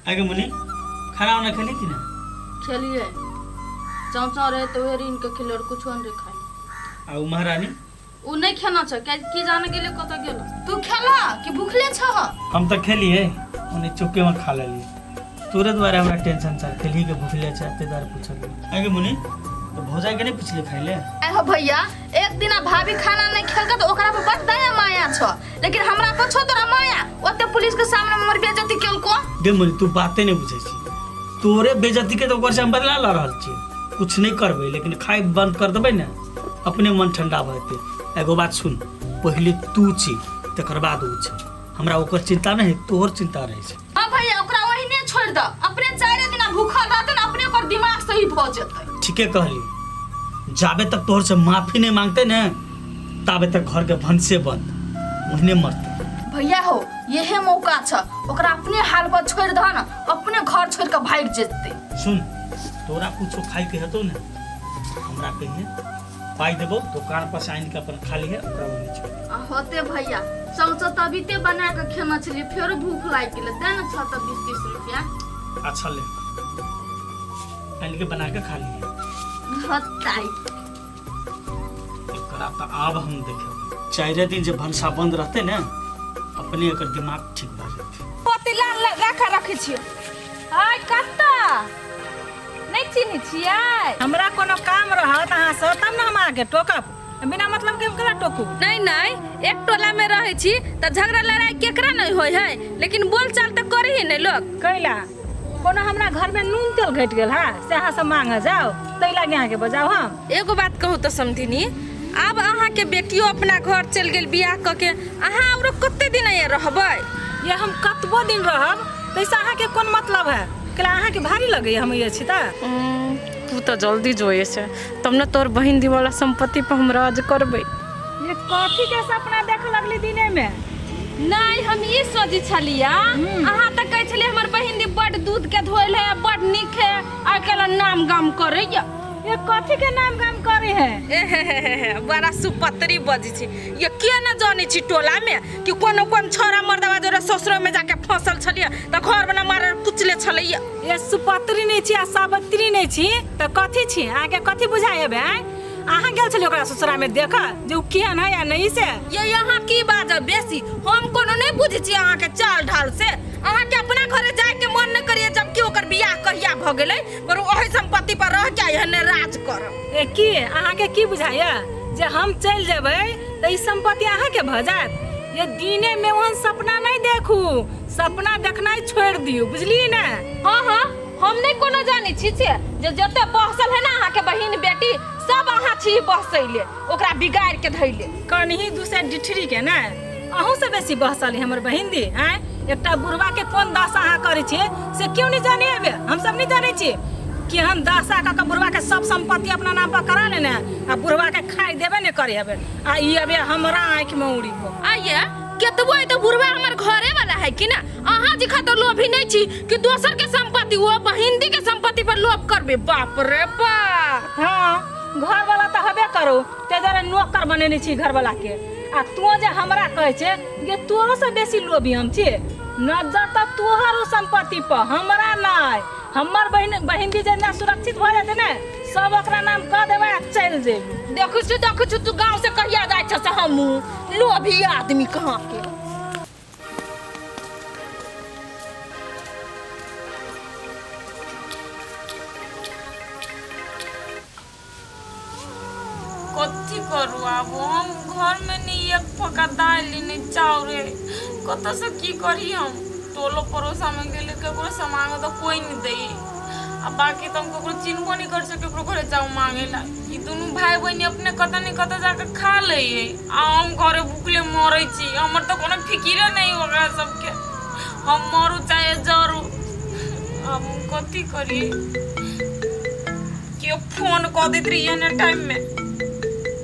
आगे मुनि खाना उना खेली कि ना? खेलिए, चाव चाव रहे तो वह ऋण के खेले और कुछ नहीं खाई। आ उ महारानी? उ नहीं खेना छ, क्या की जाने गेले कत गेल। तू खेला कि भूखले छ? हम तो खेलिए, उन्हें चुपके में खा लेलिए। तोरे द्वारे हमरा टेंशन छ, खेली के भूखले छ, ते द्वारे पूछलिए। आगे मुनि तो भौजाई के नहीं पूछले खाई ले? आय हो भैया, एक दिन भाभी खाना नहीं खेलका तो ओकरा पर बड़ दया माया छ, लेकिन हमरा पर छो तोरा माया। ओते पुलिस के सामने हमर बेइज्जती केलको। गे मुनि तू बाते नहीं बुझै छी, तोरे बेइज्जती के तो ओकर से हम बदला ल रहल छी। कुछ नहीं करबै लेकिन खाइ बंद कर देबै ने अपने मन ठंडा भऽ जेतै। एगो बात सुन, पहिले तू छी तकर बाद उ छै, हमरा ओकर चिंता नहीं है, तोहर चिंता रहै छै। हाँ भैया, ओकरा ओहिने छोड़ द, अपने चारे दिना भूखल रहतै ने अपने ओकर दिमाग सही भऽ जेतै। ठीके कहली, जाबे तक तोहर से माफी नहीं मांगते ने ताबे तक घर के भनसे बंद, ओहिने मरते। भैया हो, यहे मौका छ, ओकरा अपने हाल पर छोड़ दह न, अपने घर छोड़ के भाग जेतै। सुन, तोरा कुछो खाइ के हेतौ ने हमरा कहिए, पाइ देबो, दुकान पर से आनि के अपन खा लिहे, ओकरा ओहिने छोड़। आ होते भैया, चौचौ तबिते बना के खेना छलियै, फेरो भूख लागि गेलै, दे ने 6 तऽ 20-30 रुपया। अच्छा ले, आनि के बना के खा लिहे। होतै। एकरा तऽ आब हम देखेबै, चारिए दिन जे भनसा बंद रहतै ने अपने एकर दिमाग ठीक भऽ जेतै। पतीला राखा रखै छियै। आय कत्ता नहि चिन्है छियै? हमरा कोनो काम रहत अहाँसँ तब ने हम अहाँके टोकब, बिना मतलब के हम केना टोकू? नहीं नहीं, एक टोला में रहै छी तऽ झगड़ा लड़ाई केकरा नहीं होय है, लेकिन बोलचाल तऽ करे ही नहीं लोग। कैला कोनो हमरा घर में नून तेल घटि गेल है से अहाँ सब मांगे जाओ, तै लागे अहाँके बजाउ हम। एगो बात कहू तऽ समधिनी, आब अहाँके बेटियो अपना घर चलि गेल बियाह कऽ के, अहाँ औरो कते दिन एहिया रहबै? ये हम कतबो दिन रहब तैसँ अहाँके कोन मतलब है? कैला अहाँके भारी लगैया हम ये छी तऽ? तू तऽ जल्दी जोए से तब ने तोर बहिन दी वाला संपत्ति पर हम राज करबै। ये कथी के सपना देख लगली दिने में? नहीं, हम ई सोचै छलियै, अहाँ तऽ कहै छलियै हमर बहिन दी बड दूध के धोइल है, बड नीक है, आइ काल्हि नाम गाम करैया। ये कथी के नाम गाम करे है? एहेहेहे, बड़ा सुपत्री बजै छी। ये के न जानै छी टोला में कि कोनो कोन छोरा मर्दवा जोरे ससुरो में जाके फंसल छलियै तऽ घर बना मारे कुचले छलैया। ये सुपत्री नहीं छी आ सावित्री नहीं छी तऽ कथी छी? अहाँके कथी बुझाइ हेबै आँय? अहाँ गेल छलियै ओकरा ससुरा में देख जे उ केहन है या नहीं से? ये अहाँ की बाजब बेसी, हम कोनो नहीं बुझै छी अहाँके चाल ढाल से। अहाँके अपना घरे जाय के मन नहीं करिए, जबकि ओकर बियाह कहिया भऽ गेलै, पर ओही संपत्ति पर रह के एहने राज करब। ए की अहाँके की बुझाइया जे हम चलि जेबै तऽ ई संपत्ति अहाँके भऽ जायत? ये दिने में ओहन सपना नहीं देखू, सपना देखनाइ छोड़ि दियौ, बुझलियै ने? हाँ हाँ, हम नहीं कोनो जानै छी से जे जते बहसल है ना अहाँके बहिन बेटी सब अहाँ छी बहसैले, ओकरा बिगाड़ के धैले। कनही दूसरे डिठरी के ने अहूँ से बेसी बहसल है हमर बहिन दी। आँय, एकटा बुढ़वा के कोन दशा अहाँ करै छियै से क्यों नहीं जाने हेबै? हम सब नहीं जानै छियै केहन दशा कऽ के बुढ़वा के सब संपत्ति अपना नाम पर करा लेने आ बुढ़वा के खाइ देबे नहीं करे हेबै, आ ई अबे हमरा आँखि में उड़ी हो। आइए केतबो है तो बुढ़वा हमर घरे वाला है कि ना? अहाँ जी खातिर लोभी नहीं छी कि दोसर के संपत्ति वो बहिंदी के संपत्ति पर लोभ करबे? बाप रे बाप। हाँ, घर वाला तो हबे करो, ते जरा नौकर बनेने छी घर वाला के, आ तू जे हमरा कहै छे जे तोरो से बेसी लोभी हम छी, नजर तऽ तोहर संपत्ति पर हमरा नहीं। हमर बहिन बहिंदी जे ना सुरक्षित भऽ जेतै ने सब ओकरा नाम कह देबै आ चलि जेबै। देखै छी, देखै छी तू गाँव से कहिया जाइ छ से हमहूँ लोभी आदमी कहाँ के। कथी करू आब हम? घरमे नहि एक फका दालि नहि चाउर, कतऽसँ की करी हम? टोलो पड़ोसामे गेली ककरोसँ मांगे तऽ कोइ नहि दै, आ बाकी तऽ हम ककरो चिन्हबो नहि करै छियै, ककरो घरे जाउ मांगे ला। ई दुनू भाय बहिन अपने कतऽ ने कतऽ जाकऽ खा लै है आ हम घरे भुखले मरै छी। हमर तऽ कोनो फिकिरे नहि ओकरा सबके, हम मरू चाहे जरू। आब हम कथी करी? केओ फोन कऽ दैत रही एहने टाइममे।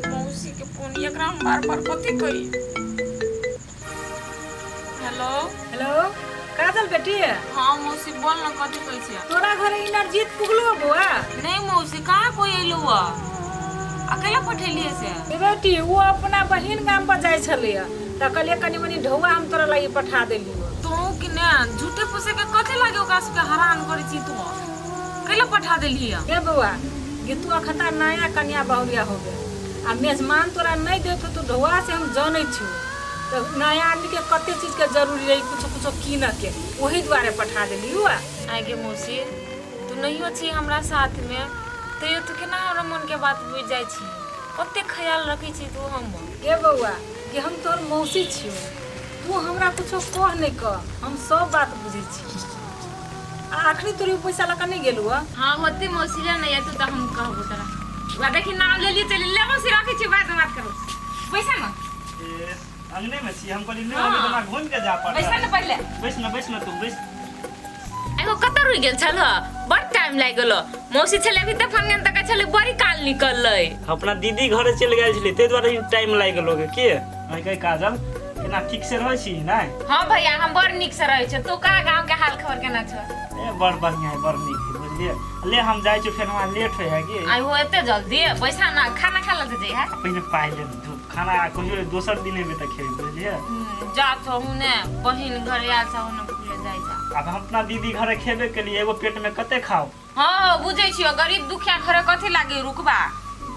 मौसीके फोन, एकरा हम बार बार कथी कही? हेलो। हेलो काजल बेटी। हाँ मौसी बोल ना, कथी कहै छै? तोरा घरे इनरजीत पुगलो बौआ? नहीं मौसी, कहाँ कोई अइलो हुआ, अकेला पठेलिए से। ए बेटी, वो अपना बहिन गाम पर जाइ छलैया तऽ कहलियै कनि मनि ढौआ हम तोरा लागि पठा देलियौ। तो कहू कि ने झूठे फूसे के कथी लागे ओकरा सबके हरान करै छी तू कैला पठा देलही हे बौआ गे तू अखन नया कन्या बहुरिया हो गेल आ मेजमान तोरा नहि देत तो ढौआ से हम जनै छियौ तऽ नया आदमीके कते चीजके जरूरी रहै कुछो कुछो कीनऽ के ओही दुआरे पठा देली हुआ। आइ गे मौसी तू नहियो छी हमरा साथमे तैयो तू केना हमरा मनके बात बुझि जाइ छी कते ख्याल रखै छी तू हमर। गे बौआ गे हम तोहर मौसी छियौ तू हमरा कुछो कह नहि कह हम सब बात बुझै छी। आ अखनी तोरी पैसा लऽ कऽ नहि गेलू हँ? हाँ होते मौसी ले नहीं आयतू तऽ हम कहबो तोरा। वा देखी नाम ले लिए चलि ले मौसी रखै छी बाद में बात करू। बैसा ना। ए, अंगने में छी हम कहली नहि होबे तऽ हमरा घूमि के जा पड़त। बैसा ना पहिले। बैस ना बैस ना तू बैस। एगो कतऽ रुकि गेल छल बड़ टाइम लागि गेलो मौसी छलै अभी तक फोन तक छलै बड़ी काल निकललै। अपना दीदी घरे चलि गेल छलै ताहि दुआरे टाइम लागि गेलो के अहीं कहे काजल केना ठीक से रहै छी नहि? हाँ भैया हम बड़ नीक से रहै छी तू कहाँ गाँव के हाल खबर केना छौ? ए बड़ बढ़िया है बड़ नीक है बुझलियै। ले हम जाइ छी फेर हमरा लेट होइ है की। आई हो एते जल्दी पैसा ना खाना खा लेते जइहा। पहिने पाइ ले धूप खाना कहियो दोसर दिन एबै तऽ खेबै बुझलियै। जा छौ ने बहिन घरे आयल छौ ने भूले जाइ जा। आब हम अपना दीदी घरे खेबे केलियै एगो पेट में कते खाओ। हाँ बुझै छियो गरीब दुखिया घरे कथी लागे रुकबा।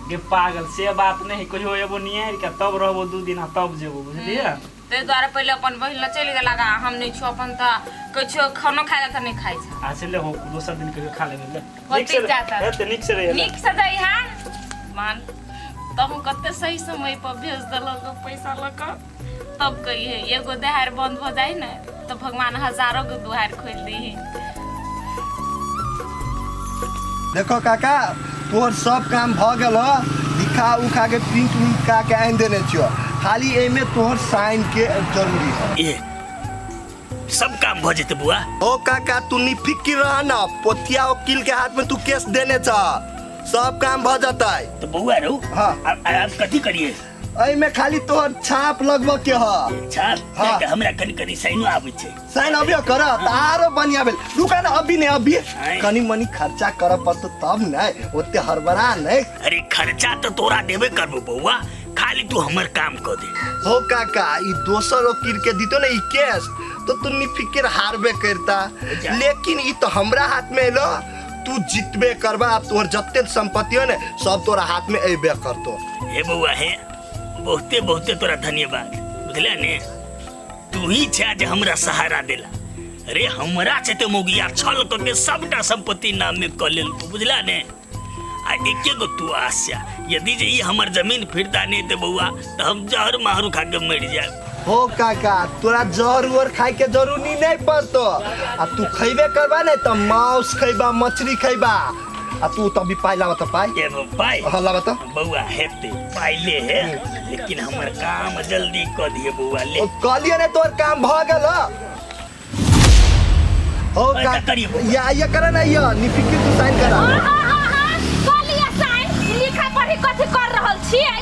गे पागल से बात नहीं कहियो एगो नियारि के तब रहबो 2 दिन आ तब जेबो बुझलियै। ताहि दुआरे पहिले अपन बहिन लग चलि गेल आ हम नहि छियो अपन तऽ कहै छियो खानो खाइ लए तऽ नहि खाइ छै। अच्छा ले हो दोसर दिन कहियो खा लेबै ले। होते जाता। हेतै नीक से रहियै। नीक से जइहा मान तहु कते सही समय पर भेज देलक पैसा लऽ कऽ तब कहिए एगो देहार बंद भऽ जाइ ने तऽ भगवान हजारों के दुहार खोलि दीही। देखो काका तोहर सब काम भ गेल ह लिखा उखा के प्रिंट उंट का के आनि देने छियो खाली एमे तोहर साइन के जरूरी है। ए सब काम भ जेतै बुआ। ओ काका तू निफिक्र रह ना पोथिया वकील के हाथ में तू केस देने छ सब काम भ जतै। तो बउआ रो हाँ। अब कथी करिए? एहिमे खाली तोहर छाप लगबऽ के ह। छाप? हाँ। तऽ हमरा कनि कनि साइनो आबै छै। साइन अभी कर तऽ आरो बढ़िया भेल। रुका ना अभी नहीं अभी आँय। कनि मनि खर्चा करऽ पड़तौ तब ने ओते हड़बड़ा नहीं। अरे खर्चा तऽ तोरा देबे करबो बउआ खाली तू हमर काम कऽ दे। हो काका ई दोसर वकील के दीतो ने ई केस तो तू निफिक्र हारबे करता लेकिन ई तो हमरा हाथ में एलो तू जीतबे करबा अब तोहर जते संपत्ति हो ने सब तोरा हाथ में अबे करतो। हे बउआ हे बहुते बहुते तोरा धन्यवाद बुझले ने तू ही छा जे हमरा सहारा देला। अरे हमरा से ते मोगिया छल क के सबटा संपत्ति नाम में क लेल तू बुझला ने। आ एके गो तू आशा यदि जे ई हमर जमीन फिरता नहीं ते बउआ तो हम जहर माहरू खा के मर जाए। हो काका तोरा जहर उहर खाए के जरूरी नहीं पड़तो आ तू खैबे करबा ने त मांस खैबा मछली खैबा आ तू तभी पाई लावा त पाई। ए पाई? हाँ लावा त। बउआ हेते पाइले हे लेकिन हमर काम जल्दी क दिए बउआ ले। ओ कहलिए ने तोर काम भ गेल हो ऐसा का करिए बउआ। या ये करा ना या निफिक्र तू साइन करा। हां हां हां कहलिए साइन लिखा पढ़ी कथी कर रहल छियै?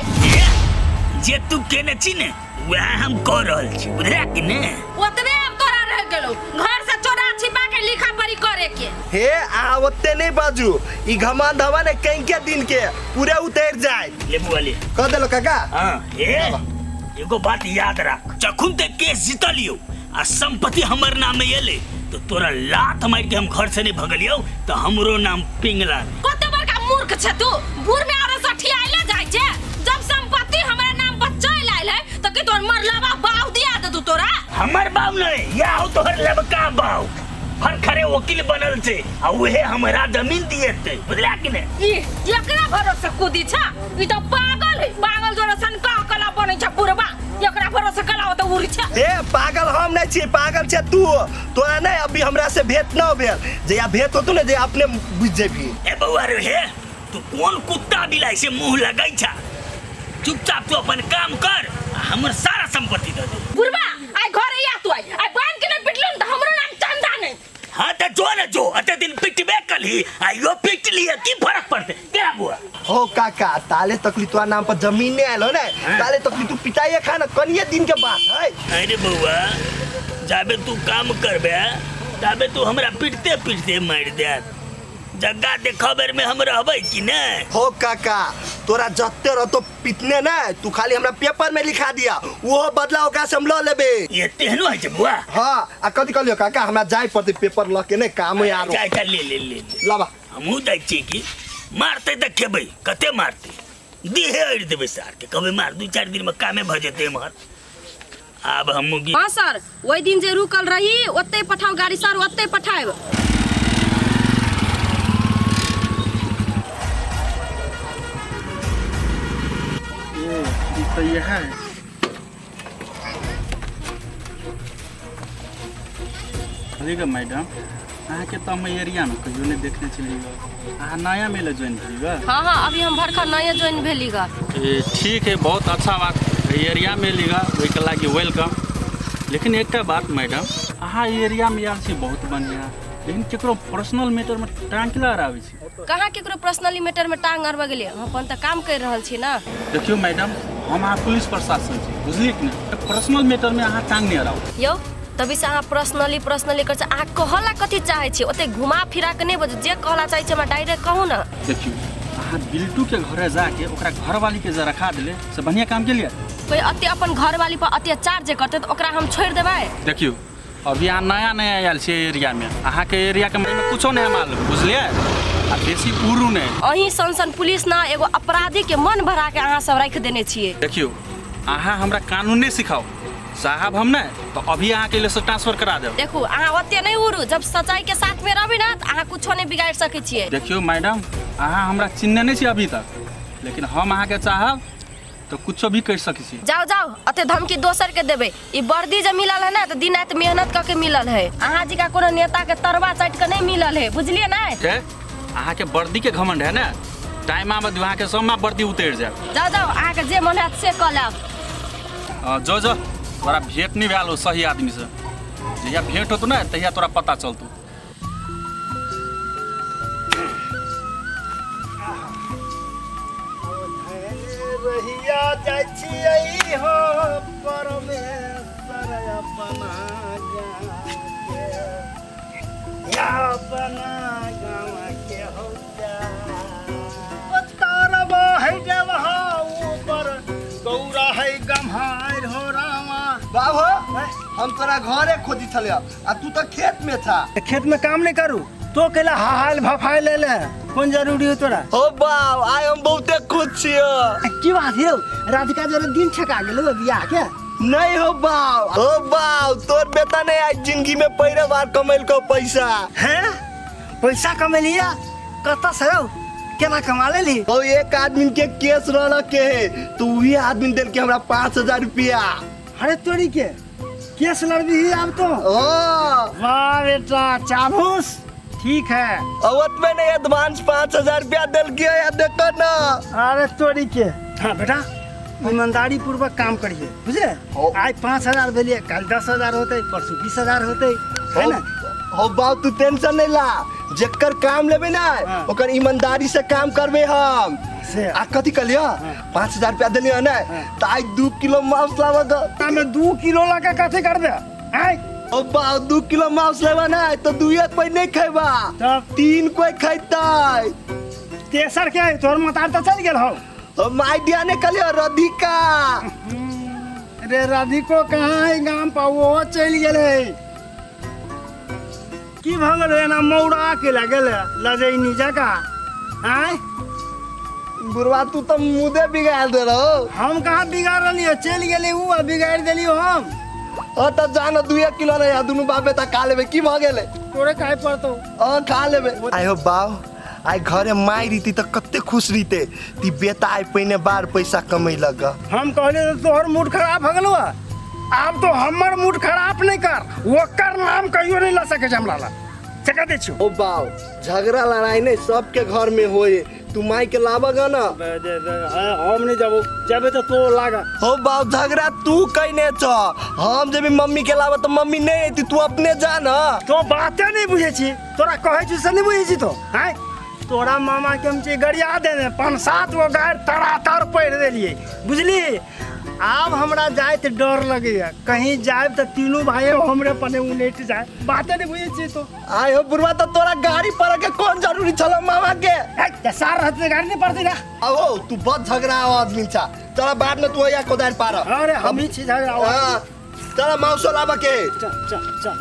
जे तू केने छी ने वएह हम कऽ रहल छी बुझला कि ने। ओतबे अब तोरा रह गेलौ घर से चोरा छिपा के लिखा पढ़ी करे के। हे आ ओते नहीं बाजू ई घमंड हवा ने कहीं के दिन के पूरा उतर जाए। ले बुआ ले। कह देलो काका। हाँ हे एगो बात याद रख जखुन ते केस जीतलियो आ संपत्ति हमर नाम में एले तो तोरा लात मार के हम घर से नहीं भगलियो तो हमरो नाम पिंगला। कते बड़का मूर्ख छे तू बूढ़ में आरो सठियाइले जाय छे जब संपत्ति हमरा नाम पर चल आयल है तो की तोर मरलावा बाऊ दिया दे तू तोरा? हमर बाऊ नहीं या हो तोहर लबका बाऊ फरखरे वकील बनल छे आ उहे हमरा जमीन दिएते बुझला कि ने। ई एकरा भरोसे कूदी छा ई तो पागल है पागल जोरा सन का कला बनै छे बुढ़बा एकरा भरोसे कला तो उड़ी छे। ए पागल हम नहीं छी पागल छे तू तोरा नहीं अभी हमरा से भेंट न भेल जया भेंट होतौ ने जे अपने बुझ जेबी। ए बउआ रे हे तू कोन कुत्ता बिलाई से मुंह लगै छा चुपचाप तू अपन काम कर आ हमर सारा संपत्ति दे दे। बुढ़बा आइ घरे आ तू आइ आइ बांध के नहीं पिटलु त हमरो नाम चंदा नहीं। हाँ त जो न जो अते दिन पिटबे कलही आइयो पिट लिए की फर्क पड़ते तेरा बुआ। हो काका ताले तकली तोरा नाम पर जमीन नहीं आयल हो ने ताले तकली तू पिटाइए खा ना कनिए दिन के बात है। अरे बउआ जाबे तू काम करबे ताबे तू हमरा पिटते पिटते मार दे जगह देखो बेर में हम रहबै कि नहीं? हो काका तोरा जते रहतो पितने ने तू खाली हमरा पेपर में लिखा दिया, वो बदला ओकरा से हम ल लेबे। ये तेहनो है छै बुआ। हाँ आ कथी कहलियो काका, हमरा जाय पड़तै पेपर ल के, नहीं काम है आरो। जा जा ले ले ले ले। लाबा। हमहूँ जाइ छियै कि मारतै तऽ खेबै, कते मारतै, देहे अड़ि देबै सार के, कहबै मार 2-4 दिन में कामे भऽ जेतै एम्हर। आब हमहूँ हाँ सर, ओहि दिन जे रुकल रही ओतै पठाउ गाड़ी सर, ओतै पठायब। ये ई तऽ इएह है। अरे मैडम, अहाँके तऽ हम एरियामे कहियो नहि देखने छलियै, अहाँ नया मेले ज्वाइन भेली? हाँ हाँ, अभी हम भरखा नया ज्वाइन भेली गा। ए, ठीक है, बहुत अच्छा बात, एरिया में एली गा ओहिके लागि welcome. लेकिन एकटा बात मैडम, अहाँ एरियामे आयल छी बहुत बढ़िआँ, लेकिन केकरो पर्सनल मैटरमे टांग किला अड़ाबै छी? कहाँ केकरो पर्सनली मैटर में टांग अड़बऽ गेलियै, हम अपन तऽ काम करि रहल छी ना। देखियौ मैडम, हम अहाँ पुलिस प्रशासन छी, बुझलियै कि नहि? पर्सनल मैटरमे अहाँ टांग नहि अड़ाउ। यौ तभी से अहाँ पर्सनली पर्सनली कर, अहाँ कहला कथी चाहै छी? ओते घुमा फिरा के नहि बजू, जे कहला चाहै छी हमरा डायरेक्ट कहू ना। देखियौ, अहाँ बिल्टू के घरे जाके ओकरा घरवाली के जे रखा देले से बढ़िया काम के लिए? कोई अते अपन घरवाली पर अत्याचार जे करते तऽ ओकरा हम छोड़ि देबै? देखियौ, अभी अहाँ नया नया आयल छियै एरियामे, अहाँके एरियाके बारेमे कुछो नहि मालूम, बुझलियै? आ बेसी उड़ू नहि। अहीं सन सन पुलिस ना एगो अपराधी के मन भरा के अहाँ सब राखि देने छियै। देखियौ, अहाँ हमरा कानून नहि सिखाउ साहब, हम नहि तो अभी अहाँके ले से ट्रांसफर करा देब। देखू, अहाँ ओते नहि उड़ू, जब सच्चाई के साथ में रहबै ना तऽ अहाँ कुछो नहि बिगाड़ि सकै छियै। देखियौ मैडम, अहाँ हमरा चिन्हने नहि छी अभी तक, लेकिन हम अहाँके चाहब तो कुछो भी कर सकै छी। जाओ जाओ, अते धमकी दोसर के देबै। ई वर्दी जे मिलल है ना तऽ दिन राति मेहनत कऽ के मिलल है, अहाँ जी का कोनो नेता के तरवा चाटि के नहीं मिलल है, बुझलियै ना? के अहाँके वर्दी के घमंड है ना, टाइम आबऽ दियौ, अहाँके सब वर्दी उतरि जायत। जाओ जाओ, अहाँके जे मन हैत से कऽ लेब। जो जो, तोरा भेंट नहीं भेल हो सही आदमी से, जहिया भेंट होतो ना तहिया तोरा पता चलतो। रहिया जाइ छियै हो परमेश्वर अपना गाँव के, या अपना गाँव के हो तारबा है देवहा ऊपर गौरा है गम्हार हो रामा। बाबू, हम तोरा घरे खोजी छलियै आ तू तऽ खेत में था। खेत में काम नहीं करू तो केला हाल भफाई ले ले, कौन जरूरी हो तोरा? हो बाप, आइ हम बहुते खुश छियो। की बात यौ, राधिका जरा दिन छका गेलो बियाह के? नहीं हो बाप, हो बाप, तोर बेटा ने आज जिंदगी में पहले बार कमेल को पैसा। हैं? पैसा कमेलिया? कत से यौ? केना कमा लेली? ओ एक आदमी के केस रहल के है तो वही आदमी देल के हमरा 5000 रुपया। अरे तोरी के केस लड़बी आब तो? ओ वाह बेटा चाबूस, ठीक है। अवत में नहीं एडवांस 5000 रुपया देल के या देखो ना। अरे तोरी के। हाँ बेटा, ईमानदारी पूर्वक काम करिए, बुझले? आज 5000 भेलिए, कल 10,000 होते, परसों 20,000 होते, है ना? हो बाप, तू टेंशन नहीं ला, जेकर काम लेबे ना ओकर ईमानदारी से काम करबे हम। आ कथी कहलियो? 5000 रुपया देलियो ना त आज 2 किलो मांस लाबऽ। हमें 2 किलो ला के कथी करबे? आय ओ बाप, 2 किलो मांस लेबा ना तो 2 कोई नहीं खेबा, 3 कोई खेतै। तेसर के है, तोहर मतार तो चल गेल हो। हम आइडिया नहीं कहलियो राधिका। अरे राधिको कहाँ है गाम पर, वो चल गेल है। की भऽ गेल एना मौरा के लागल लजैनी जकाँ? आँय बुढ़वा, तू तो मुदे बिगाड़ दे रहो। हम कहाँ बिगाड़ रहलियो, चलि गेली उ आ बिगाड़ देलियो हम। ओ त जान 2 किलो रे, दुनू बाप बेटा खा लेबे, की भऽ गेलै? तोरे खाय पड़तौ। ओ खा लेबे। आइ हो बाप, आइ घरे माय रहिती त कते खुश रहिते ती बेटा आइ पहिने बार पैसा कमेलक। हम कहलियै त तोहर मूड खराब भऽ गेलौ, आब तो हमर मूड खराब नहीं कर, ओकर नाम कहियो नहीं ल सके हमरा ला, से कह दै छियौ। ओ बाप, झगड़ा लड़ाई नहीं सबके घर में होए, तू माई के लाबग ना। हम नहीं जाबो, जाबे तो तो लागा। हो बाप, झगड़ा तू कइने छ, हम जब मम्मी के लाबे तो मम्मी नहीं आती, तू अपने जा ना। तो बाते नहीं बुझे छी, तोरा कहै छी से नहीं बुझे छी तो? हैं? तोरा मामा के हम छी गरिया देने 5-7 गो गारि तरातर पढ़ि देलियै, बुझली? आब हमरा जाइत डर लगैया, कहीं जायब तऽ तीनू भाई हमरे पने उलटि जाए। बाते नहीं बुझै छी तो। आय हो बुढ़वा, तो तोरा गाड़ी पर के कौन जरूरी छल मामा के? सार रहते गाड़ी नहीं पड़ती ना। अब तू बहुत झगड़ा आदमी छा, चला बाद में तू या कोदार पार। अरे हम ही छी झगड़ा। हां चला मौसो लाबा के। चल चल चल।